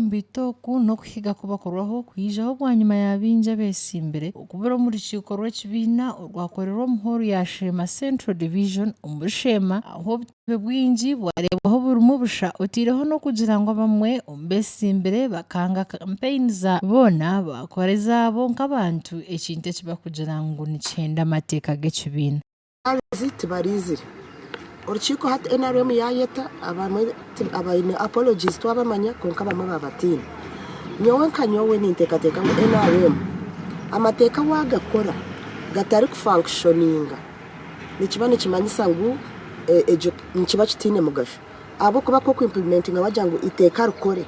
Okwekurumbita oku n'okuhiga kubakorwaho kwijaho bwanyima ya baingi abetsimbire okubura omu rukiiko rw'ekibiina orwakorerwa omu hooro ya Sheema Central Division omuri Sheema ahu obutebe bwingi bwareebwaho burimu busha oteireho n'okugira ngu abamwe omu betsimbire bakanga kampeyini za boona baakora ezaabo nk'abantu ekintu eki barikugira ngu nikihenda amateeka g'ekibiina. Abareezi tibaraizire. Orukiiko hati nrm yaayeta abamwe abaine apologies twabamanya kwonka abamwe baabatiina. Nyowe nka nyowe ninteekateeka ngu nrm amateeka waagakora gatarikufankushoninga nikiba nikimanyisa ngu egyo nikiba kitaine mugasho ahabw'okuba ku oku-implementinga wagira ngu eiteeka rikore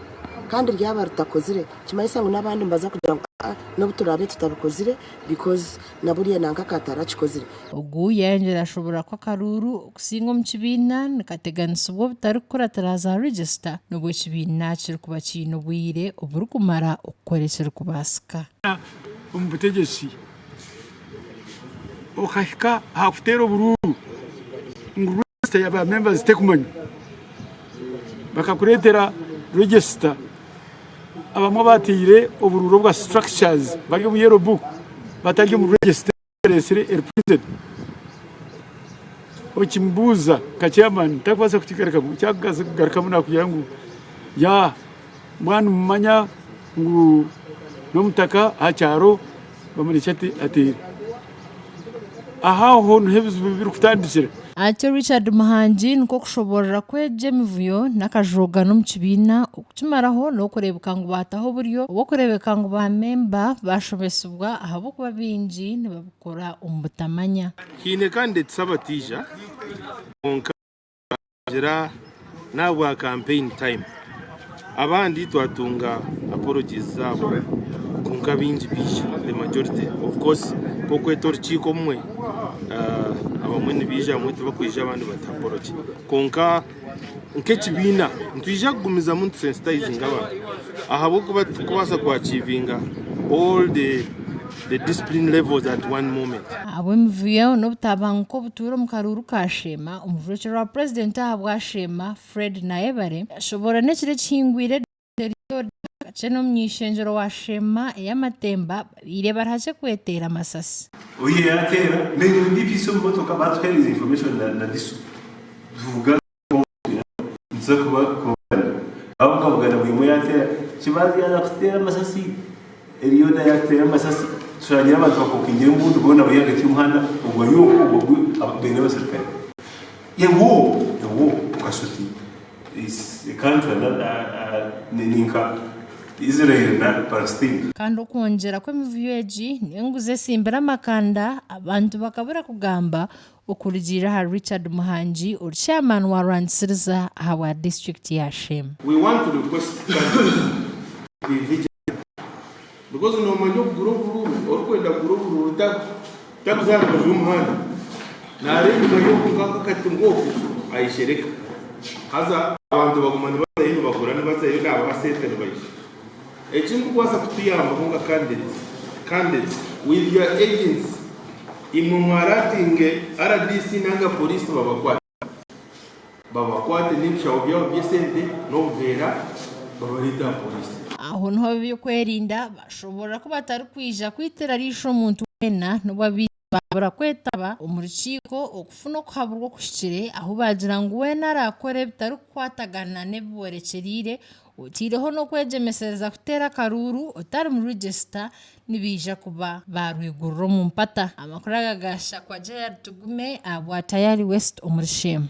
kandi ryaba ritakozire nikimanyisa ngu n'abandi nibaza kugira ngu aa n'obu turaabe tutabikozire because na buriya nanka akatarakikozire. Ogu yayongyera yashoborora ku akaruuru okusinga omu kibiina nikateganisibwa obutarikukuratira za register n'obu ekibiina kirikuba kiine obwire oburikumara okukora ekirikubaasika. Omu butegyeki okahika aha kuteera oburuuru ngu register ya ba members tekumanywa bakakureetera register Abamwe abateire oburuuru obwa structures bari omu yellow book batari omu register eresire eri printed. Okimubuuza nka chairman takubaasa kukigarukamu, ekyakubaasa kugarukamu nakugira ngu yaa mbwenu nimumanya ngu n'omutaka aha kyaro bamurekye ateere. Aho aho niho ebizibu birikutandikira. Atyo Richard Muhangi nikwo kushoboorora ku egyo emivuyo n'akajoogano omu kibiina okukimaraho n'okureebeka ngu baataho oburyo obw'okureebeka ngu ba memba baashomesibwa ahabw'okuba baingi nibabikora omu butamanya. Haine candidates abataija kwonka Gira n'ahabwa campaign time. Abandi twatunga apologies zaabo kwonka abaingi baija the majority. Of course nk'okweta orukiiko obumwe abamwe nibaija abamwe tibakwija abandi batuha apology. Kwonka nk'ekibiina nitwija kugumizamu nitusensitayizinga abantu ahabw'okuba titukubaasa ku achievinga all the the discipline levels at one moment. Ahabw'emivuyo n'obutabanguko obutuura omu karuuru ka Sheema, omujwekyerwa wa Purezidenti ahabwa Sheema, Fred Nayebare yashoboorora n'ekiro ekihingwire Elioda Kakye n'omuny'eishengyero wa Sheema ey'amatemba babaire bari hakye kweteera amasasi. Oihe yateera, mbeihi DPC omu motoka batuheereza information na DISO tuvuga Nituza kuba kubagana. Babugabugana buri omwe yateera Kibazi yaaza kututeera amasasi, Elioda yaatuteera amasasi, tushangire abantu bakokingira embundu boona bari ahagati y'omuhanda ogwo ari oku ogwo guri baine abaserukare. A war, a war okashusha oti is a country ni nka Israel na Palestine. Kandi okwongyera kw'emivuyo egi n'enguzi esimbire amakanda, abantu bakabura kugamba Okurugiirira ahari Richard Muhangi ori chairman wa Rwangisiriza ahabwa disiturikiti ya Sheema. We want to request candidates to be vigilant because nomanya okugura oburuuru orikwenda kugura oburuuru takuza aha rubaju rw'omuhanda nareeba enyima y'oku nk'akati nk'oku ayeshereka haza abantu baguma nibazayo nibagura nibazayo nabaha sente nibaija. Ekirikubaasa kutuyambaho nka candidates, candidates with your agents imwe mwaratinge rdc nanga police babakwate, babakwate n'ebishaho byabo by'esente n'obuveera babareete aha police. Aho niho ab'ebyokwerinda bashoboorora ku batarikwija kwitira riisho omuntu weena n'obu abaingi baabura kwetaba omu rukiiko okufuna okuhaburwa okuhikire ahu baagira ngu weena araakore ebitarikukwatagana n'ebi boorekyereire otaireho n'okwegyemesereza kuteera akaruuru otari mu register nibaija kuba baarwigurira omu mpata. Amakuru aga gaashakwa Gerald Tugume ahabwa Tayari West omuri Sheema.